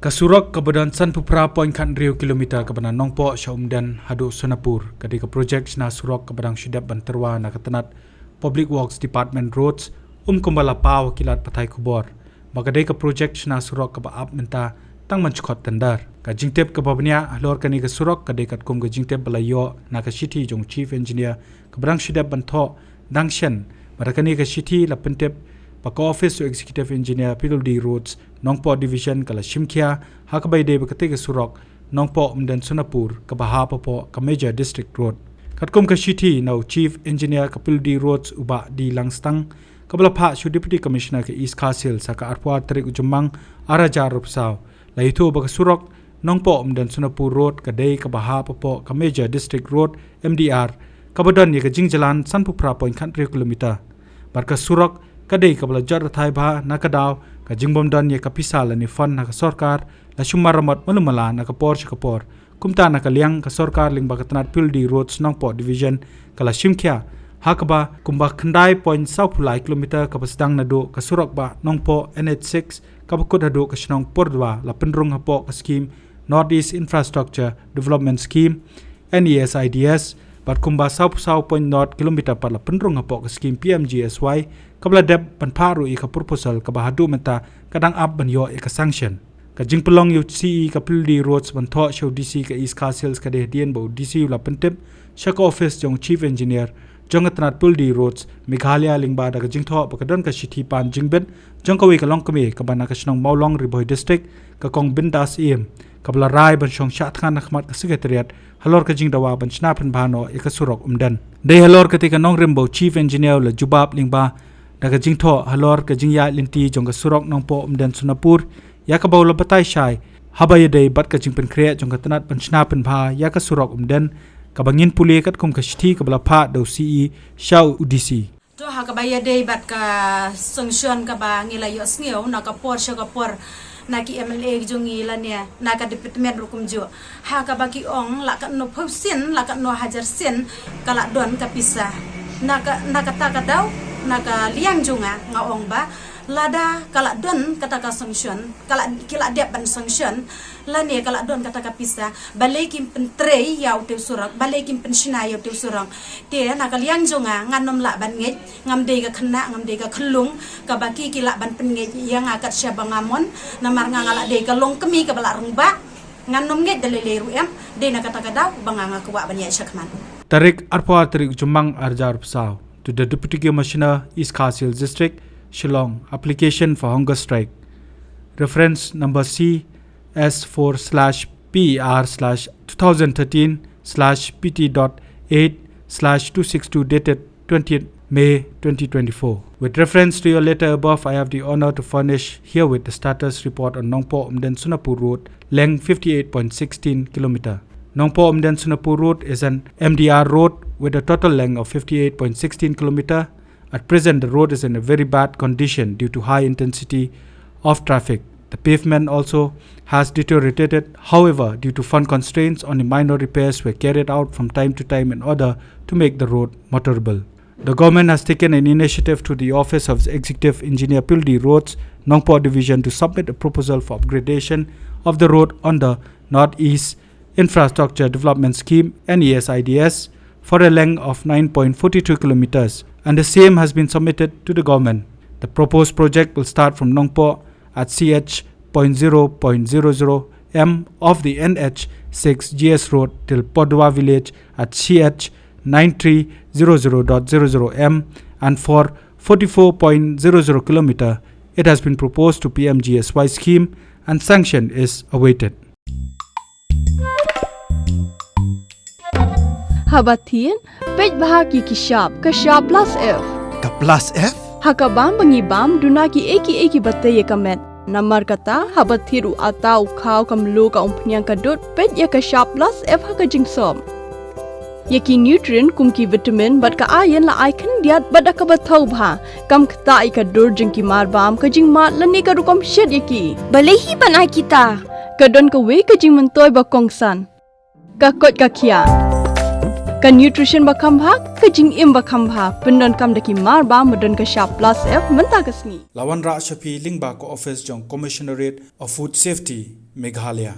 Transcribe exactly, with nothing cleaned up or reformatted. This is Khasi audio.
Ka surok kaba don sanphew phra point khathynriew kilometer kaba na Nongpoh sha Umden haduh Sonapur, ka dei ka projek shna surok kaba dang shu dep ban tyrwa na ka tnat Public Works Department Roads, um kumba la paw ha ki lad pathai khubor ba ka dei ka projek shna surok kaba ap mynta tang ban shu khot tender. Ka jingtip kaba bniah halor kane ka surok ka dei katkum ka jingtip ba la ïoh na ka shithi jong Chief Engineer kaba dang shu dep ban thoh dang shen, bad ha kane ka shithi la pyntip ba ka Office u Executive Engineer P W D Roads Nongpoh Division ka la shim khia ha kaba ïadei bad katei ka surok Nongpoh Umden Sonapur kaba hap hapoh ka Major District Road. Katkum ka shithi na u Chief Engineer ka P W D Roads u Bah D Langstang, kaba la phah sha u Deputy Commissioner ka East Khasi Hills ha ka arphew ar tarik u Jymmang ar hajar arphew saw, la ïathuh ba ka surok Nongpoh Umden Sonapur Road ka dei kaba hap hapoh ka Major District Road, M D R, kaba don ïa ka jingjlan sanphew phra point khathynriew kilometer. Bad ka surok ka dei kaba la jot rthai bha na ka daw ka jingbym don ïa ka pisa lane fund na ka sorkar la shu maramot malu mala na ka por sha ka por. Kumta na ka liang ka sorkar lyngba ka tnat P W D Roads Nongpoh Division ka la shim khia ha kaba kumba khyndai point sawphew lai kilometer kaba sdang naduh ka surok ba Nongpoh N H six kaba kut haduh ka shnong Pordwa la pynrung hapoh ka skim North East Infrastructure Development Scheme, N E S I D S, bad kumba sawphew saw point not kilometer pat la pynrung hapoh ka skim P M G S Y, kaba la dep ban phah ruh ïa ka proposal kaba haduh mynta ka dang ap ban ïoh ïa ka sanction. Ka jingpynlong ïa u C E ka P W D Roads ban thoh sha u D C ka East Khasi Hills ka dei hadien ba u D C u la pyntip sha ka office jong u Chief Engineer jong ka tnat P W D Roads Meghalaya lyngba da ka jingthoh ba ka don ka shithi pan jingbit jong kawei ka longkmie kaba na ka shnong Mawlong, Ri Bhoi District, ka Kong Bindas Ïem, kaba la rai ban shong shah thngan ha khmat ka Secretariat halor ka jingdawa ban shna pynbha noh ïa ka surok Umden. Dei halor katei ka nongrim ba u Chief Engineer u la jubab lyngba da ka jingthoh halor ka jingïaid lynti jong ka surok Nongpoh Umden Sonapur, ïa kaba u la batai shai haba ïadei bad ka jingpynkhreh jong ka tnat ban shna pynbha ïa ka surok Umden, kaba ngin pule katkum ka shithi kaba la phah da u C E sha u D C. To ha kaba ïadei bad ka sanction kaba ngi la ïohsngew na ka por sha ka por na ki M L A jong ngi lane na ka department ruh kumjuh, ha kaba ki ong la katno phew sien, la katno hajar sien ka la don ka pisa. Na ka, na kata ka daw, na ka liang jong nga, nga ong ba lada ka la don kata ka sanction, ka la, ki la dep ban sanction, lane ka la don kata ka pisa, balei kim pyntrei ïa utei u surok, balei kim pynshna ïa utei u surok. Te na ka liang jong nga, ngan ym lah ban ngeit, ngam dei ka khynnah, ngam dei ka khyllung kaba ki, ki lah ban pynngeit ïa nga kat shaba nga mon, namar nga, nga la dei ka longkmie kaba la rangbah. Ngan ym ngeit da lei lei ruh em, dei na kata ka daw ba nga, nga kwah ban ïaid shakhmat. Tarik arphew ar tarik Jymmang ar hajar arphew saw. To the Deputy Commissioner, East Khasi Hills District, Shillong, application for hunger strike. Reference number C S four slash P E R slash two thousand thirteen slash P T dot eight slash two six two, dated twentieth May twenty twenty-four. With reference to your letter above, I have the honor to furnish herewith the status report on Nongpoh Umden Sonapur Road, length fifty-eight point sixteen kilometer. Nongpoh Umden Sonapur Road is an M D R road with a total length of fifty-eight point sixteen kilometer. At present, the road is in a very bad condition due to high intensity of traffic. The pavement also has deteriorated. However, due to fund constraints, only minor repairs were carried out from time to time in order to make the road motorable. The government has taken an initiative through the Office of Executive Engineer, P W D Roads, Nongpoh Division, to submit a proposal for upgradation of the road on the Northeast Infrastructure Development Scheme, N E S I D S, for a length of nine point four two kilometers, and the same has been submitted to the government. The proposed project will start from Nongpoh at C H point zero point zero zero M of the N H six G S road till Podwa village at C H nine three zero zero dot zero zero M, and for forty-four point zero zero kilometer, it has been proposed to P M G S Y scheme, and sanction is awaited. Haba thied, peit bha ki ki shap, ka shap plus F. Ka plus F? Ha ka bam ba ngi bam, duna ki ei ki ei kiba tei ïa ka met. Namar kata, haba thied u atta, u khaw, ka mluh, ka umphniang, ka dud, peit ïa ka shap plus F ha ka jingsop. Ïa ki nutrient kum ki vitamin bad ka iron la ai khyndiat bad da kaba thaw bha. Kam ktah ïa ka dur jong ki marbam, ka jingmad lane ka rukom shet ïa ki. Balei hi ban ai kita? Ka don kawei ka jingmyntoi ba kongsan. Ka koit ka khiah. Ka nutrition ba kham bha, ka jingim ba kham bha, pyndonkam da ki mar ba, ba don ka shap plus F mynta ka sngi. La wanrah sha phi lyngba ka office jong Commissionerate of Food Safety, Meghalaya.